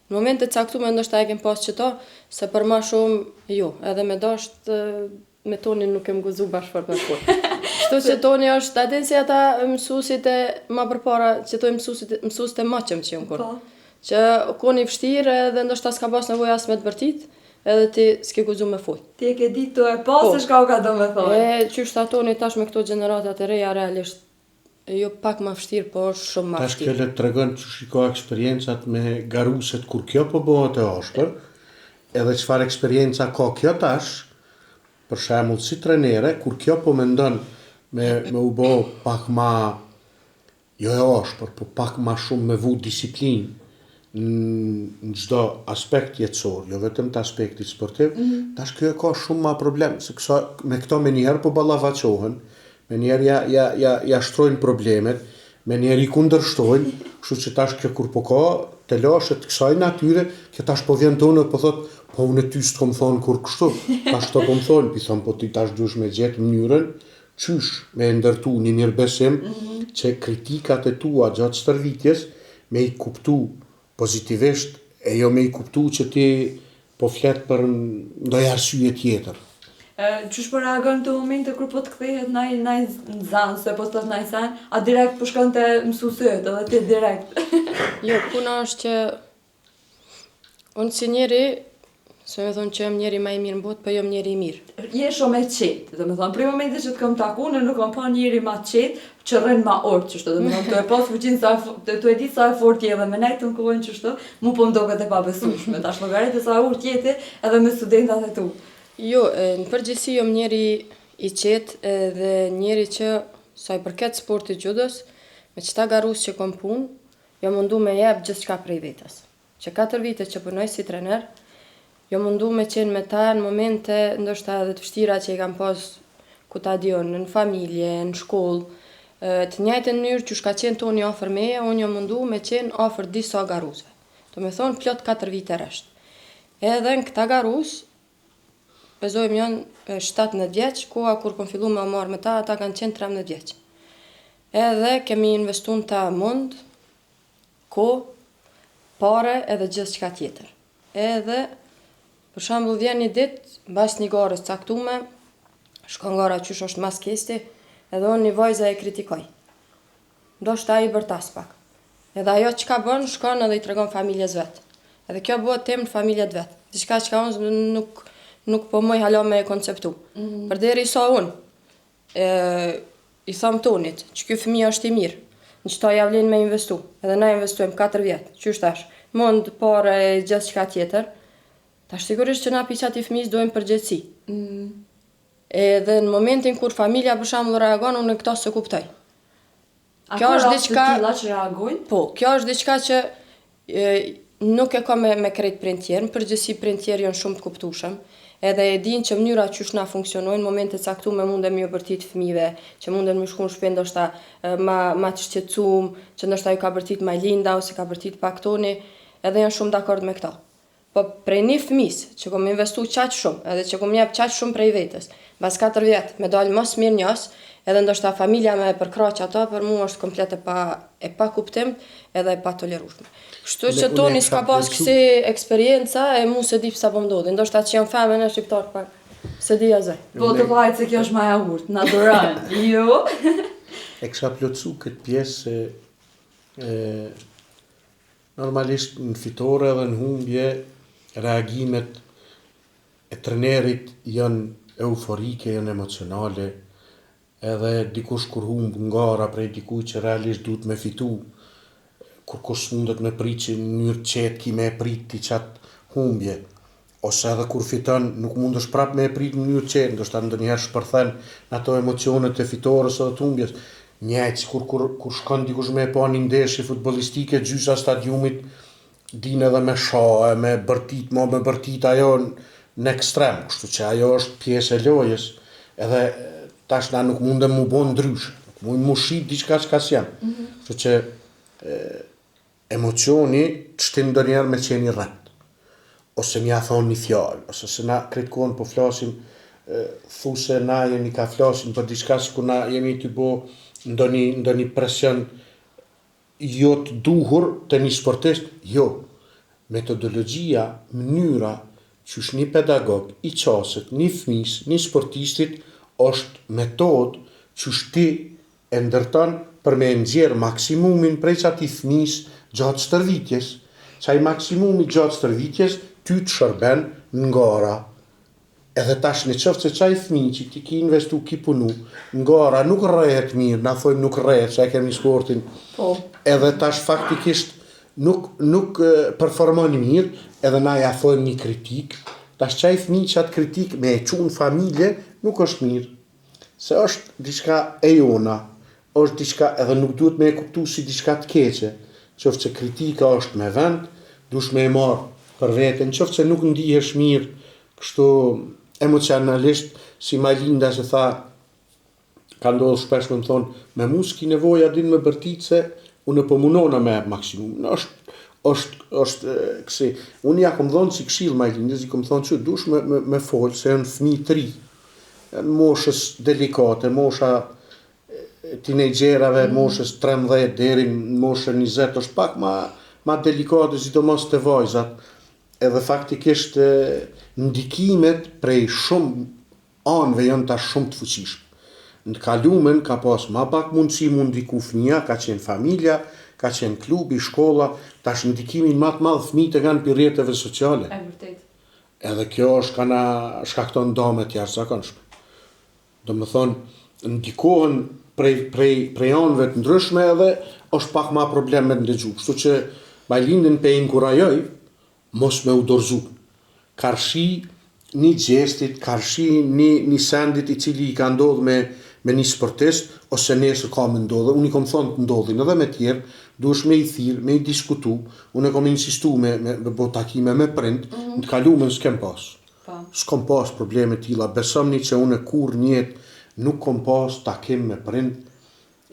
Në momente të caktume ndoshta e kem pas qëto, se për ma shumë jo, edhe me dasht me Tonin nuk kem guxu bash fort me fol. Kështu që Toni është, a din si ata mësuesit e ma përpara, që thojnë mësuesit, mësuesit e moçëm që janë kon. Po. Që kon i vështirë edhe ndoshta s'ka pas nevojë as me të bërtit, edhe ti s'ke guxu me fol. Ti e ke ditë tu e pa po. se çka u ka do me thonë. E qysh tha Toni tash me këto gjeneratat e reja realisht jo pak ma vështirë, po është shumë ma vështirë. Tash kjo le të tregon qysh i ka eksperiencat me garuset kur kjo po bëhet e ashpër, edhe çfarë eksperienca ka kjo tash, për shembull si trenere, kur kjo po mendon me me u bë pak ma. jo e ashpër, po pak ma shumë me vu disiplinë në çdo aspekt jetësor, jo vetëm të aspektit sportiv, mm -hmm. tash kjo e ka shumë ma problem, se kësa, me këto menjëherë po ballafaqohen, menjëherë ja, ja, ja, ja shtrojnë problemet, menjëherë i kundërshtojnë, kështu që tash kjo kur po ka telashe të kësaj natyre, kjo tash po vjen te unë po thot, po unë ty s'të kom thonë kurrë kështu, tash këto po më thonë, pi thom, po ti tash duhesh me gjetë mënyrën, qysh me e ndërtu një mirëbesim mm -hmm. që kritikat e tua gjatë stërvitjes me i kuptu pozitivisht e jo me i kuptu që ti po flet për ndonjë arsye tjetër. Qysh po reagon në momente kur po të kthehet naj naj nxënës se po të thot naj sen, a direkt po shkon te mësuesit edhe ti direkt. jo, puna është që Unë si njeri, s'e me thonë që jam njeri ma i mirë në botë, po jam njeri i mirë. Je shumë e qetë, do me thonë, prej momentit që të kom taku, unë nuk kom pa njeri ma qetë, që rrin ma urtë qështu, do me thonë, tu e pas fuqinë sa, të, tu e ditë sa e fort je dhe me nejtë në kohën qështu, mu po më doket e pabesueshme, tash llogarite sa e urtë je ti edhe me studentat e tu. Jo, në përgjithësi jam njeri i qetë edhe njeri që sa i përket sportit xhudos, me qëta garus që kom punë, Jam mundu me jep gjithçka prej vetes. Që katër vite që punoj si trener, jam mundu me qenë me ta në momente ndoshta edhe të vështira që i kam pas ku ta di unë, në familje, në shkollë. Të njëjtën mënyrë qysh ka qenë Toni afër meje, unë jam mundu me qenë afër disa garusve. Do me thonë plot katër vite rresht. Edhe në këta garus, Besojmë janë 17 vjeç, koha kur kom fillu me u marrë me ta, ata kanë qenë 13 vjeç. Edhe kemi investu në ta mund, kohë, pare edhe gjithçka tjetër. Edhe, për shembull vjen një ditë, mbas një garës caktume, shkon gara qysh është mas kesti, edhe unë një vajzë e kritikoj. Ndoshta i bërtas pak. Edhe ajo çka bën, shkon edhe i tregon familjes vet. Edhe kjo bëhet temë në familje të vet. Diçka çka unë nuk nuk po muj hala me e konceptu. Mm -hmm. Përderisa unë e, i tham Tonit, që ky fëmijë është i mirë, në qëta ja vlen me investu. Edhe na investojmë 4 vjet, qysh tash, mund, pare e gjithçka tjetër. Tash sigurisht që na pi qatij fëmijës dojmë përgjegjësi. Mm. Edhe në momentin kur familja për shembull reagon, unë këto s'e kuptoj. A kjo është diçka të tilla që reagojnë? Po, kjo është diçka që e, nuk e ka me me krejt prind tjerë, në përgjithësi prind tjerë janë shumë të kuptueshëm. Edhe e dinë që mënyra qysh na funksionojnë, momente të caktume munden me ju bërtit fëmijëve, që munden me shku në shtëpi ndoshta ma ma të shqetësuar, që ndoshta ju ka bërtit Majlinda ose ka bërtit pak Toni, edhe janë shumë dakord me këto. Po prej një fëmis që kom investu qaq shumë edhe që kom jep qaq shumë prej vetes, mbas 4 vjet me dal mosmirënjohës edhe ndoshta familja me e përkrah qato për mua është komplet e pa e pakuptimt edhe e patolerueshme. Kështu që Toni s'ka pas kësi eksperienca e mu s'e di pse po ndodhi, ndoshta që jam femën e shqiptar pak. S'e di asgjë. Po të vajtë se kjo është ma e urtë, na duron. Jo. E kisha plotësu këtë pjesë se e, Normalisht në fitore dhe në humbje reagimet e trenerit janë euforike, janë emocionale, edhe dikush kur humb në gara prej dikujt që realisht duhet me fitu, kurkush s'mundet me prit që në mënyrë të qetë ki me e prit ti qat humbje. Ose edhe kur fiton, nuk mundesh prapë me e prit në mënyrë të qetë, ndoshta ndonjëherë shpërthen në ato emocionet e fitores edhe të humbjes. Njëjtë sikur kur kur shkon dikush me e pa një ndeshje futbollistike, gjysa e stadiumit dinë edhe me sha e me bërtit, mo me bërtit ajo në ekstrem, kështu që ajo është pjesë e lojës. Edhe tash na nuk mundem mu bo ndryshe, nuk mund mu shit diçka çka s'jam. Mm -hmm. Kështu që e, Emocioni të shtin ndonjëherë me qenë i rreptë, ose me ia thonë një fjalë, ose se na krejt kohën po flasim, thu se na jemi ka flasim për diçka sikur na jemi tu bo ndonjë ndonjë presion jo të duhur te një sportist, jo. Metodologjia, mënyra qysh një pedagog i qaset një fëmisë, një sportistit është metodë qysh ti e ndërton për me e nxjerrë maksimumin prej qatij fëmisë gjatë stërvitjes, qaj maksimumi gjatë stërvitjes ty të shërben në gara. Edhe tash në qoftë se qaj fëmijë që ti ki investu, ki punu, në gara nuk rrehet mirë, na thojmë nuk rrehet, se e kemi sportin, po. edhe tash faktikisht nuk, nuk performon mirë, edhe na ja thojmë një kritikë, tash qaj fëmijë qatë kritikë me e çu në familje, nuk është mirë. Se është diçka e jona. Është diçka edhe nuk duhet me e kuptu si diçka të keqe, qoftë se kritika është me vend, duhesh me e marrë për vete, në qoftë se nuk ndihesh mirë kështu emocionalisht, si Majlinda që tha, ka ndodhur shpesh me më thonë, me mu s'ki nevojë a din me bërtit se unë po munona me jep maksimum. Është është është kësi. Unë ja kom dhonë si këshill Majlindës, i kom thonë që dush me me, me fol se janë fëmijë të ri. Janë moshës delikate, mosha tinejxherave, moshës 13 deri në moshën 20 është pak ma ma delikate, sidomos te vajzat. Edhe faktikisht ndikimet prej shumë anëve janë tash shumë të fuqishme. Në të kalumen ka pas ma pak mundësi mu ndiku fëmija, ka qenë familja, ka qenë klubi, shkolla, tash ndikimin ma të madh fëmijët e kanë prej rrjeteve sociale. E vërtetë. Edhe kjo është ka na shkakton dame të jashtëzakonshme. Domethënë, ndikohen prej, prej, prej anëve të ndryshme edhe është pak ma problem me të ndëgju. Kështu që Majlindën pe inkurajoj mos me u dorëzu. Karshi një gjestit, karshi një, një sendit i cili i ka ndodhë me, me një sportist, ose nesër ka me ndodhë. Unë i kom thonë të ndodhin edhe me tjerë, duhesh me i thirr, me i diskutu. Unë e kom insistu me, me, me bo takime me prind, mm -hmm. në të kalumen s'kem pas. Po. S'kom pas probleme tilla, besomni që unë kurrë n'jetë nuk kom pas takim me prind,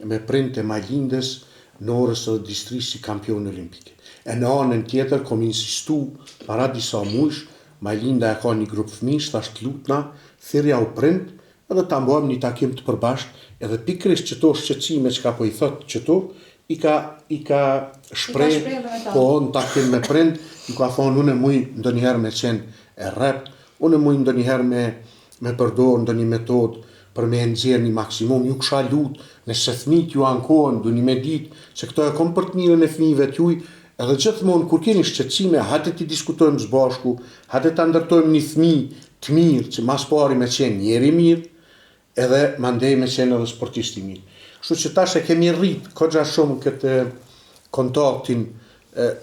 me prind e Majlindës, Norës edhe Distrisë si kampione olimpike. E në anën tjetër kom insistu para disa mujsh, Majlinda e ka një grup fëmijësh, thash të lutna, thirrjau prind edhe ta mbajmë një takim të përbashkët, edhe pikërisht qëto shqetësime çka po i thot qëtu, i ka i ka shpreh po në takim me prind, ju ka thonë unë muj ndonjëherë me qenë e rrept, unë muj ndonjëherë me me përdor ndonjë metodë për me e nxjerr një maksimum, ju kisha lut, nëse fëmijët ju ankohen, duni me ditë se këto e kom për të mirën e fëmijëve tuj, edhe gjithmonë kur keni shqetësime, hajde t'i diskutojmë së bashku, hajde ta ndërtojmë një fëmijë të mirë, që mas pari me qenë njeri i mirë, edhe mandej me qenë edhe sportist i mirë. Kështu që tash e kemi rrit goxha shumë këtë kontaktin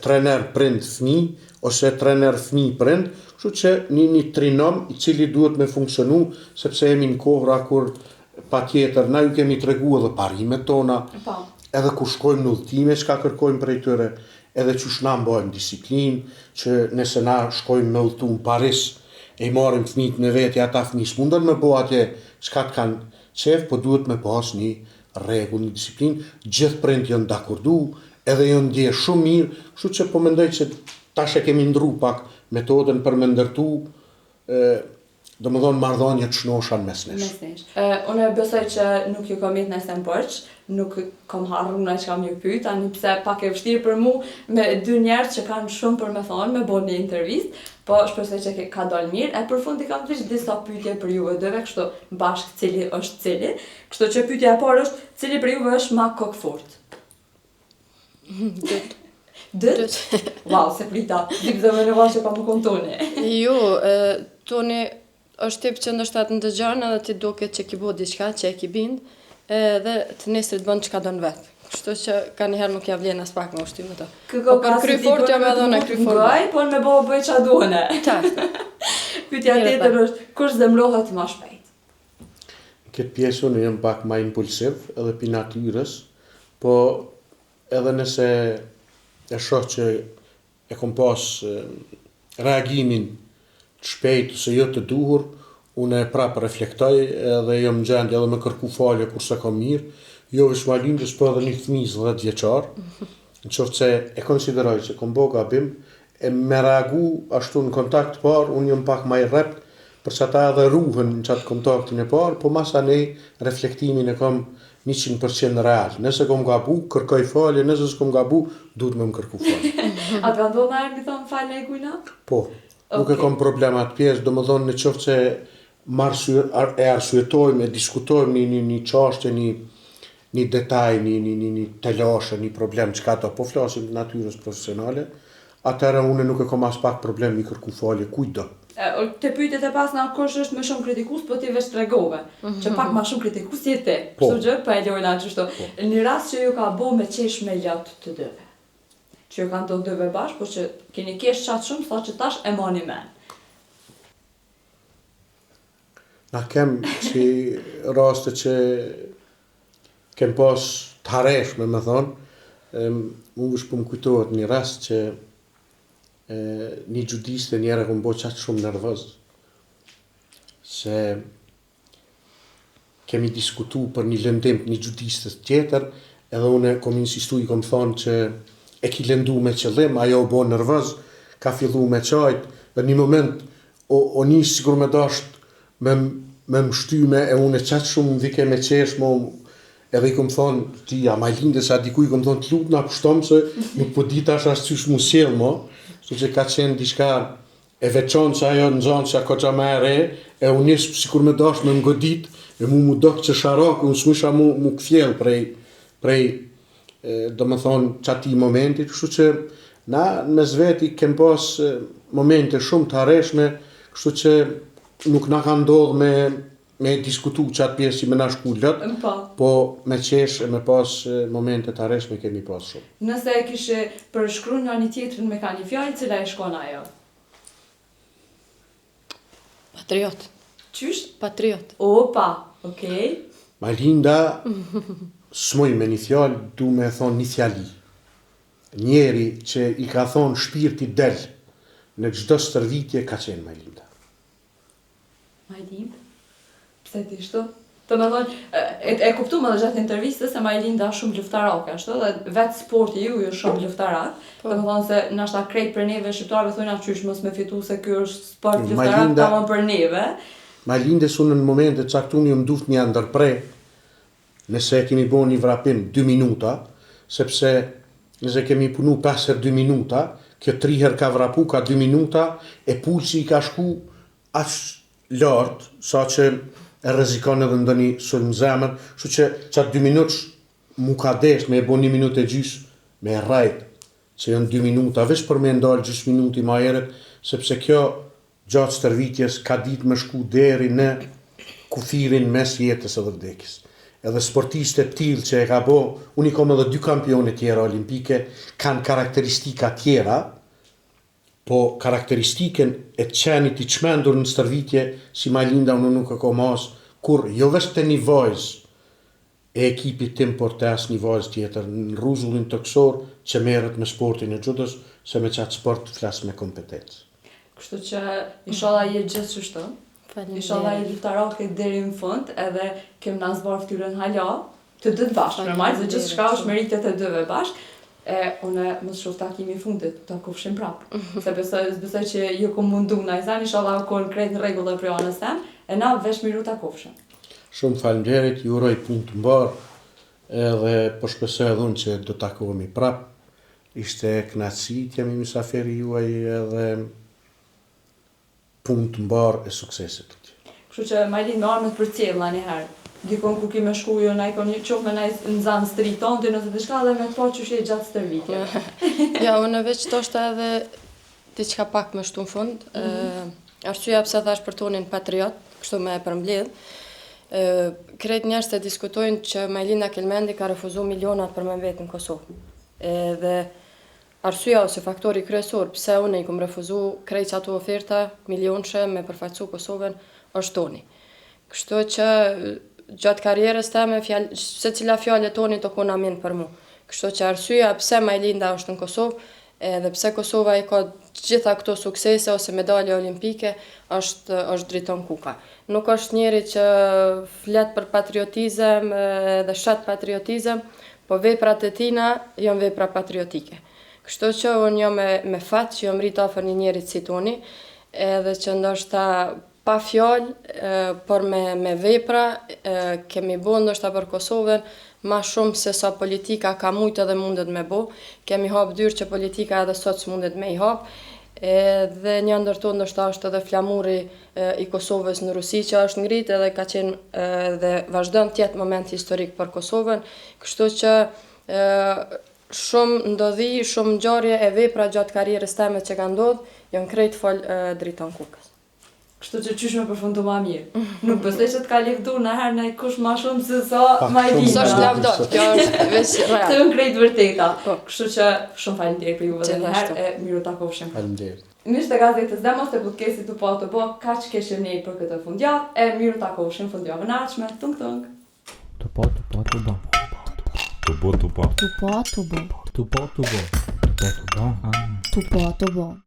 trener prind fëmijë ose trener fëmijë prind, kështu që një një trinom i cili duhet me funksionu sepse jemi në kohëra kur patjetër na ju kemi tregu edhe parimet tona, Po. edhe kur shkojmë në udhëtime çka kërkojmë prej tyre, edhe qysh na mbajmë disiplinë, që nëse na shkojmë me udhëtu në Paris, e i marrim fëmijët me vete, ata fëmijë s'munden me bo atje çka të kanë qef, po duhet me pas një rregull, një disiplinë, gjithë prindët janë dakordu, edhe janë ndje shumë mirë, kështu që po mendoj që tash e kemi ndru pak metodën për me ndërtu, e, domethënë marrëdhënie të shnosha në mes nesh. Mes nesh. E, unë besoj që nuk ju kam jetë nëse borxh, nuk kam harru në çka më ju pyet, ani pse pak e vështirë për mu me dy njerëz që kanë shumë për me thonë, me bo një intervistë, po shpresoj që ke, ka dalë mirë. E për fund i kam veç disa pyetje për juve dyve, kështu bashkë cili është cili. Kështu që pyetja e parë është, cili për juve është ma kokfort? Dyt. Dyt? Wow, se prita. Di pse më që pa më konë Toni. Jo, e, Toni është tip që ndoshta të ndëgjon edhe ti duket që ki bo diçka që e ki bind, edhe të nesrit bën çka don vet. Kështu që ka një herë nuk ja vlen as pak me ushty me të. Këko Po për ka kry si fort ti jam edhe unë kry fort. Goj, po me bo bëj qa duhene. Tash. Pyetja Mirë, tjetër pa. është, kush zemrohet ma shpejt? Në këtë pjesë unë jam pak ma impulsiv edhe pi natyrës, po edhe nëse e shoh që e kom pas e, reagimin të shpejt ose jo të duhur, unë e prapë reflektoj edhe jam në gjendje edhe me kërku falje kur s'e kam mirë, jo veç Majlindës, po edhe një fëmijës 10 vjeçar, në qoftë se e konsideroj që kom bo gabim, e me reagu ashtu në kontakt të parë, unë jam pak ma i rrept, për që ata edhe ruhen në qatë kontaktin e parë, po masanej reflektimin e kam 100% real. Nëse kom gabu, kërkoj falje, nëse s'kom gabu, duhet me më kërku falje. A të ka ndodhur ndonjëherë mi thonë falë në kujna? Po, nuk e Okej. kom problem atë pjesë, domethënë në qoftë se më arsye, ar, e arsyetojmë, e diskutojmë një, një, një çashtje, një, një detaj, një, një, një, një telashe, një problem, çka do, po flasim të natyrës profesionale, atëherë unë nuk e kom as pak problem i kërku falje kujt do. E, o, Te pyetjet e pasna kush është më shumë kritikues, po ti veç tregove, që pak ma shumë kritikues je ti. Po. Kështu që po e lojna qështu. Një rast që ju ka bo me qesh me lot të dyve. Që ju ka ndodhur dyve bashkë, po që keni kesh qatë shumë, sa që tash e mani men. Na kem si raste që. Kem pas të hareshme, me thonë, mu veç po më kujtohet një rast që e, një xhudiste njëherë e kom bo qaq shumë nervoz, se kemi diskutu për një lëndim të një xhudistes tjetër, edhe unë kom insistu i kom thonë që e ki lëndu me qëllim, ajo u bo nervoz, ka fillu me qajt, dhe një moment o, o nis sikur me dasht me me më shtyme e unë qaq shumë më vike me qesh mo edhe i kom thonë ti a Majlindës a diku i kom thonë të lutna pështom se nuk po di tash as qysh mu sjell mo, kështu që ka qenë diçka e veçantë se ajo nxënësja koxha ma e re e u nis sikur me dash me më godit e mu mu dok qesharak unë s'mujsha mu mu kthjell prej prej domethonë qatij momentit, kështu që na mes veti kem pas momente shumë të hareshme, kështu që nuk na ka ndodhë me me diskutu qatë pjesë që me na shku lot, Po. po me qesh e me pas momente të hareshme kemi pas shumë. Nëse e kishe përshkru njëri tjetrin me ka një fjalë, cila e shkon ajo? Patriot. Qysh? Patriot. Opa, okej. Majlinda, s'muj me një fjalë, du me thonë një fjali. Njeri që i ka thonë shpirti del në çdo stërvitje ka qenë Majlinda. Majlind? Pse ti shtu? Do me thonë, e, e kuptum edhe gjatë intervistës se Majlinda është shumë luftarake, ashtu, dhe vetë sporti ju është shumë luftarak. Po. Do me thonë se nashta krejt për neve shqiptarëve thonë qysh mos me fitu se ky është sport luftarak Majlinda- tamam për neve. Majlindës unë në momente të caktuar jam duft me ja ndërpre, nëse e kemi bo një vrapim 2 minuta, sepse nëse kemi punu 5 herë 2 minuta, kjo 3 herë ka vrapu, ka 2 minuta, e pulsi i ka shku aq lart, sa që e rrezikon edhe ndonjë sulm zemër, kështu që qatë 2 minutësh mu ka desh me e bo 1 minutë e gjys me e rrajt, që janë 2 minuta, veç për me ndalë gjysë minuti ma herët, sepse kjo gjatë stërvitjes ka ditë me shku deri në kufirin mes jetës edhe vdekjes. Edhe sportiste të tillë që e ka bo, unë i kom edhe dy kampione tjera olimpike, kanë karakteristika tjera, po karakteristikën e të qenit i çmendur në stërvitje, si Majlinda unë nuk e kom as, kur jo veç te një vajzë e ekipit tim, por te asnjë vajzë tjetër në rruzullin tokësor që merret me sportin e xhudos, se me qatë sport flas me kompetencë. Kështu që inshallah je gjithë qështu. Inshallah je luftarake deri në fund, edhe kem na zbar fytyrën hala, të dy të bashkë, normal, se gjithçka Faleminderit është meritet e dyve bashkë. E unë mos shoh takimi i fundit, takofshim prap. Se besoj, besoj që ju kom mundu na i zanë, inshallah u kon krejt në rregull dhe prej anës tem, e na veç miru takofshim. Shumë faleminderit, ju uroj punë të mbarë, edhe po shpresoj edhe unë që do takohemi prap. Ishte kënaqësi të jemi mysafiri juaj edhe punë të mbarë e suksese tutje. Kështu që Majlin me armë të përcjell na një herë. Dikon ku ki me shku jo na i kon qoftë me na nxan street tonë ose diçka dhe me të pa qysh je gjatë stërvitjeve. Ja, unë veç toshta edhe diçka pak më shtu në fund. Mm -hmm. Arsyeja pse thash për tonin patriot, kështu me e përmbledh, ë krejt njerëzit e diskutojnë që Majlinda Kelmendi ka refuzu milionat për me mbet në Kosovë. Edhe arsyeja ose faktori kryesor pse unë i kom refuzu krejt ato oferta milionëshe me përfaqësu Kosovën është Toni. Kështu që gjatë karrierës teme fjal, secila fjalë e Tonit o kon amin për mu. Kështu që arsyeja pse Majlinda është në Kosovë, edhe pse Kosova i ka të gjitha këto suksese ose medalje olimpike, është është Driton Kuka. Nuk është njeri që flet për patriotizëm dhe shet patriotizëm, po veprat e tina janë vepra patriotike. Kështu që unë jam me, me fat që jam rrit afër një njeri si Toni, edhe që ndoshta pa fjalë, e, por me, me vepra, e, kemi bo ndoshta për Kosovën ma shumë se sa politika ka mujtë edhe mundet me bo. Kemi hap dyrë që politika edhe sot s'mundet me i hap. Edhe një ndër to ndoshta është edhe flamuri e, i Kosovës në Rusi që është ngrit edhe ka qenë e, dhe vazhdon të jetë moment historik për Kosovën. Kështu që e, shumë ndodhi, shumë ngjarje e vepra gjatë karrierës teme që ka ndodh, janë krejt fol e, Driton Kukës. Kështu që qysh me përfundu ma mirë. Nuk besoj që të ka livdu në herë në kush ma shumë se sa Pak Majlinda. shumë. S'është lavdot, kjo është veç Të real. janë krejt vërteta. Po. Kështu që shumë faleminderit për juve edhe një herë Gjithashtu. e miru takofshim. Faleminderit. Miq të gazetës Demos të podcastit tu pa të bo, kaq kishim ne për këtë fundjavë e miru takofshim fundjavën e ardhshme. Tung tung. Tu po, tu po, tu bo. Tu bo tu pa. Tu pa tu bo. Tu po tu bo. Tu po tu bo. Tu pa tu bo.